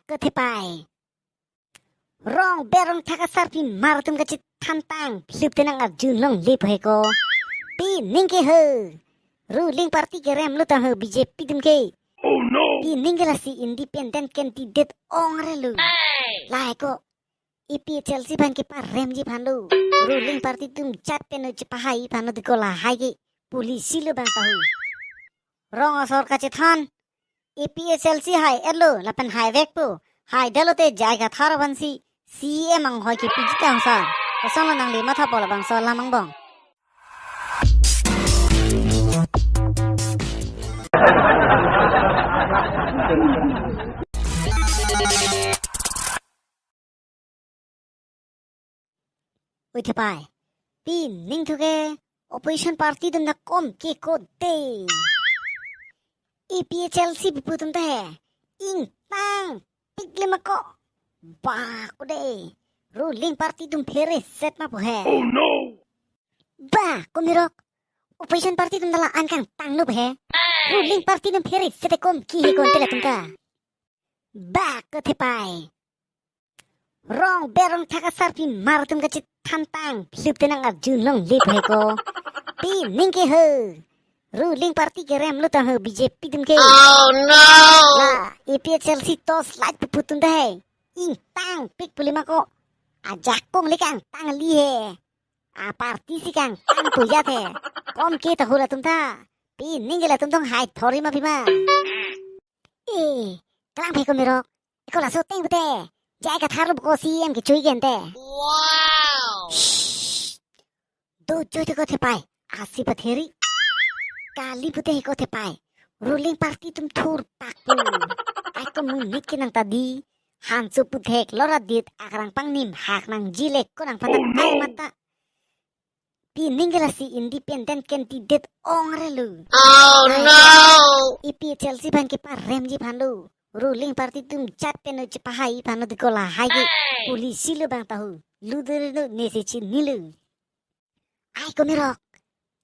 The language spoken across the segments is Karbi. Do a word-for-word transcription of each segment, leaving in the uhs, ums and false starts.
kethepai. Rong berong thak asarpimar atum kachethantang phlup te nang-arjulongle po he ko. Pining ke he. Ruling party kerem lo tang he B J P atum ke. Oh no! Pining ke lasi independent candidate ongre lo. Lahai ko. A P H L C aphan keparemji aphan lo. Ruling party atum jat pen lo chepahai aphan lo tiko lahai ke. Policy lo bang tahu. Rong asor kachethan. A P H L C hai-et lo, lapen haivekpo. Haidetlo te J I Kathar aphansi C E M anghoi kepiji tang sar. Kosonlo nangli mathapo labangso alam angbong? Oi thepai. Pining thu ke opposition party atum ta kom ke ko de. A P H L C pipu atum ta he. Ingtang pikle ma ko. Ba ko de. Ruling party atum phereset ma po he. Oh no! Ba ko mirok. Opposition party atum ta la-an kangtanglo po he. Ruling party atum phereset te kom ke he ko ante latum ta. Ba kethepai. Rong berong thak asarpimar atum kachethantang phlup te nang-arjulongle po he ko. Pining ke he. Ruling party kerem lo tang he B J P atum ke. Oh no! La A P H L C torchlight pipu atum ta he. Ingtang pik pule ma ko. Ajakong le kangtangli he. A party si kangtang pujat he. Kom ke ta hula atum ta. Pining ke latum tong hai thori ma pima. Eh, klang phe ko mirok. Eko laso ateng pute. J I Kathar lo buko C E M kechui ke ante. Wow! Shh. Do joi te ko thepai. Asi patheri. Kali pute he ko thepai. Ruling party atum thurpak pu. Ai ko monit ke nang ta di. Hanso puthek lor adit akrang pangnim hak nangji le ko nangphan ta. Oh no! Ai mata. Pining ke lasi independent candidate ongre lo. Oh no! A P H L C aphan keparemji aphan lo. Ruling party atum jat pen lo chepahai aphan lo tiko lahai ke. Hey! Policy lo bang tahu. Ludere lo nesi chinilo. Ai ko mirok.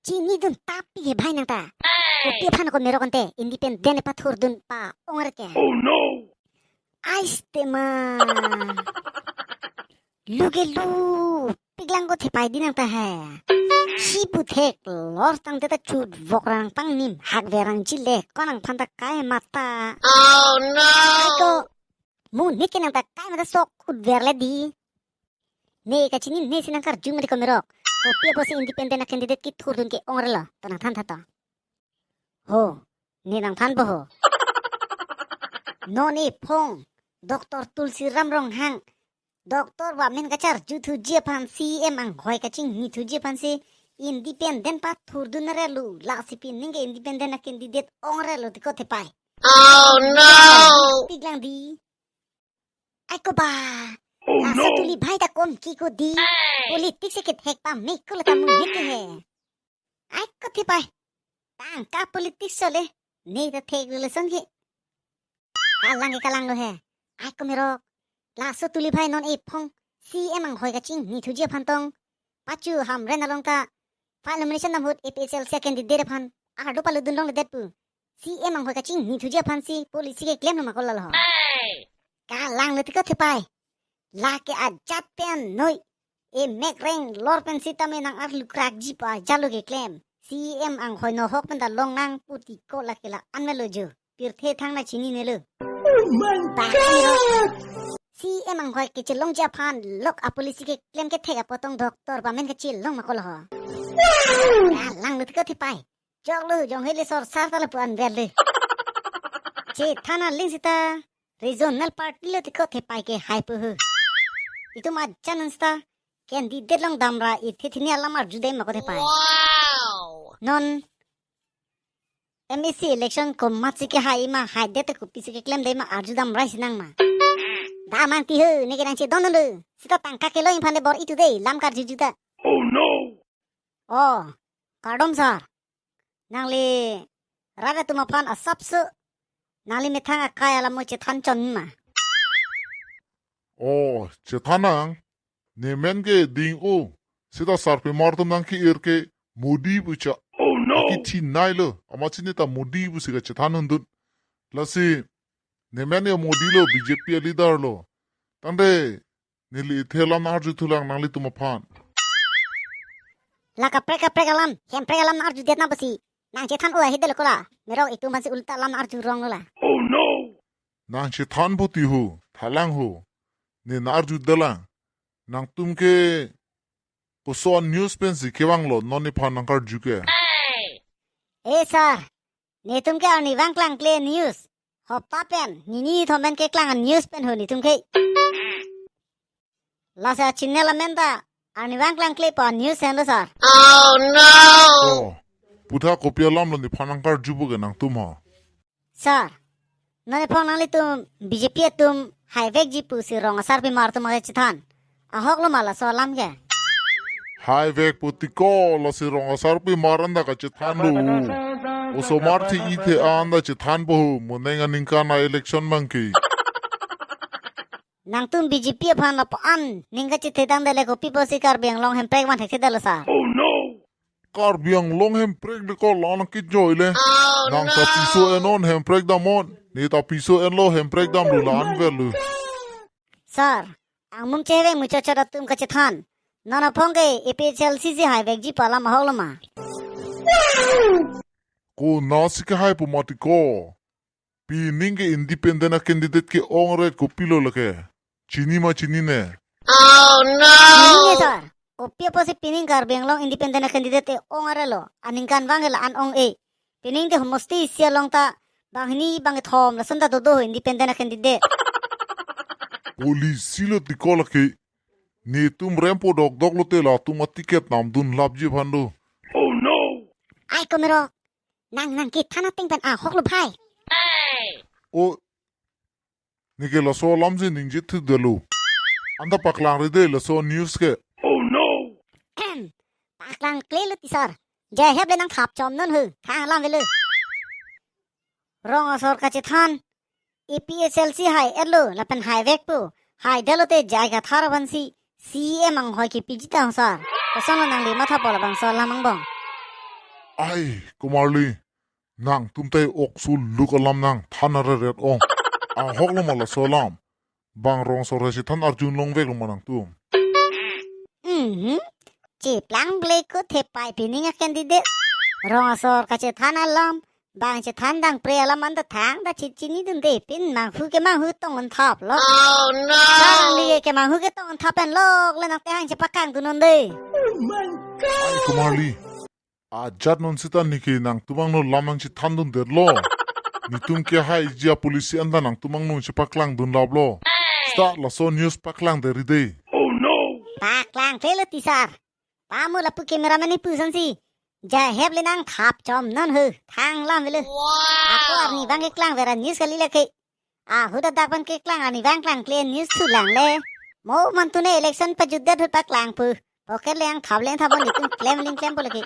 Chinidun tapi he bhai nang ta. Hey! Kopi aphan ko mirok ante independent pathurdun pa-ongre ke. Oh no! Ai stema. Lu ke lu, piklang ko thepai di nang ta he. Si puthek lor tangte ta chutvok rang pangnim hak verang chile ko nangphan ta kai mata. Oh no! Ai ko, monit ke nang ta kai mata sok khut verle di. Ne kachinine si nangkarju mati ko mirok. Kopi apotsi independent a candidate kethurdun ke-ongre lo. To nangthan tha to. Ho, ne nangthan po ho. Non ephong, Doctor Tulsiram Ronghang, Doctor Bamen kacharju thuji aphan C E M anghoi kachinghni thuji aphansi independent pathurdunre lo, lasi pining ke independent a candidate ongre lo tiko thepai. Oh no! Piklang di. Ai ko ba. Oh no! Laso tuli bhai ta kom ke ko di. Hey! Politics ke thek pame ko la ta monit ke he. Ai ko thepai. Tangka politics chole. Ne ta thek lo lason ke. Kalang ke kalang lo he. Ai ko mirok. Laso tuli bhai non ephong C E M anghoi kachinghni thuji aphan tong. Pachu Hamren along ta file nomination dam ahut A P H L C candidate aphan ardo palutdun longledet pu. C E M anghoi kachinghni thuji aphansi policy keklem lo ma ko lalo ho. Hey! Kalang lo tiko thepai. Lake ajat pen noi. E mek reng lor pen sitame nang-arlu krakji pa jalo keklem. C E M anghoi nohok pen ta long nang pu tiko lake la-an melo jo. Pirthe thang na chininelo. Oh my God! C E M anghoi kechelongji aphan lok a policy keklem kethek apot tong Doctor Bamen kechelong ma ko lo ho. Wow! Kalang lo tiko thepai. Choklo jong hele sorsar ta lapu-an verle. Chethan aling sita regional party lo tiko thepai ke hai pu hu. Itum ajan sita candidate long damra ithe thini alam arju dei ma ko thepai. Wow! Non M A C election komatsi kehai ma, haidet kopisi keklem dei ma arju damra si nang ma. Damang ti hu, ne ke nangchedondun lo. Sita tangka kelong aphan le bor-i tu dei, lam karjuju ta. Oh no! Oh, kardom sir. Nangli rat atum aphan asapso nangli methang akai alam mo chethan chon ma? Oh, chethan nang. Ne men ke ding o. Sita sarpimar atum nangke-ir ke Modi pu cha. Oh no! Akethinei lo. Amatsi ne ta Modi pusi kachethan hundun. Lasi Nemen ya Modi lo, B J P a leader lo. Tangte neli ithe alam nang-arjuthulang nanglitum aphan. La kaprek kaprek alam, hemprek alam nang-arjudet na pusi. Nang chethan o ahit delo kola. Merok itum aphansi ulta alam nang-arjurong lo la. Nang chethan puti ho, thalang ho. Ne nang-arjudet lang. Nangtum ke koson news pensi kevanglo, non nephan nangkarju ke. Eh sir, netum ke arnivang klangkle news. Hopta pen, nini thomen keklang news pen ho netum ke. Lasi channel amen ta, arnivang klangkle pa news henlo sir. Oh, puthot kopi alam lo nephan nangkarjupo ke nangtum ho. Sir, non nephong nanglitum B J P atum haivekji pusi rong asarpimar atum kachethan. Ahok lo ma laso alam ke? Haivek puti ko, lasi rong asarpimar anta kachethan lo. Osomar thi ithe anta chethanpo ho, mo neng aningkan a-election abang ke. Nangtum B J P aphan lapu-an ning kachethedang dele, kopi pusi Karbi Anglong hemprek van thekthedetlo sir. Karbi Anglong hemprek de ko la nangkejoi le. Nang ta piso enon hemprek damnon. Ne ta piso enlo hemprek damlo la-an verlo. Sir, angmung cheveng muchot chot atum kachethan. Non aphong ke A P H L C si haivekji pu alam ahok lo ma? Konatsi kehaipo mati ko. Pining ke independent a-candidate ke-ong ret kopilo lake? Chini ma chinine? Chini ne sir. Kopi apotsi pining Karbi Anglong independent a-candidate e-ong arelo? Aningkan abang ke la-an ong-e. Pining te homosti isi along ta banghini bangkethom lason ta dodo ho independent a-candidate. Policy lo ti ko lake. Netum rempo dokdok lote latum a-ticket namdunlapji aphan do. Ai ko merok. Nang nangkethan ateng pen ahok lo bhai. O, neke laso alamsi ningje thudetlo. Anta paklangri de laso news ke. Paklangkle lo ti sir. Jahep le nangthap chomnon ho. Thang alam avelo. Rong asor kachethan. A P H L C hai-etlo lapen haivekpo. Haidetlo te J I Kathar aphansi C E M anghoi kepiji tang sir. Kosonlo nangli mathapo labangso alam angbong? Ai, Kumarli, nangtum ta ok suluk alam nangthan areret ong. Ahok lo ma laso alam? Bang rong asor hai chethan arjulongveklo ma nangtum? Mhm. Cheplang ble ko thepai pining a-candidate. Rong asor kachethan alam, bang chethan dangpre alam anta thangta chechinidunde, pin manghu ke manghu tong-un thaplo. Nangli ke manghu ke tong-un thap pen lok le nang tehang chepakangdun unde. Ai Kumarli, ajat non sita neke nangtum angno lam nangchethandundetlo. Netum kehaiji a-policy anta nangtum angno chepaklangdunlaplo. Sita laso news paklangderi de. Paklangkle lo ti sir. Pamu lapu cameraman ni pusonsi. Jahep le nangthap chomnon ho. Thang alam avelo. Ako arnivang keklang vera news kali lake. Ahut adak pen keklang arnivang klangkle news thulang le. Mo mantune election pajutdet ahut paklangpo. Pocket le nangthap le nangthap netum klem le klempo lake.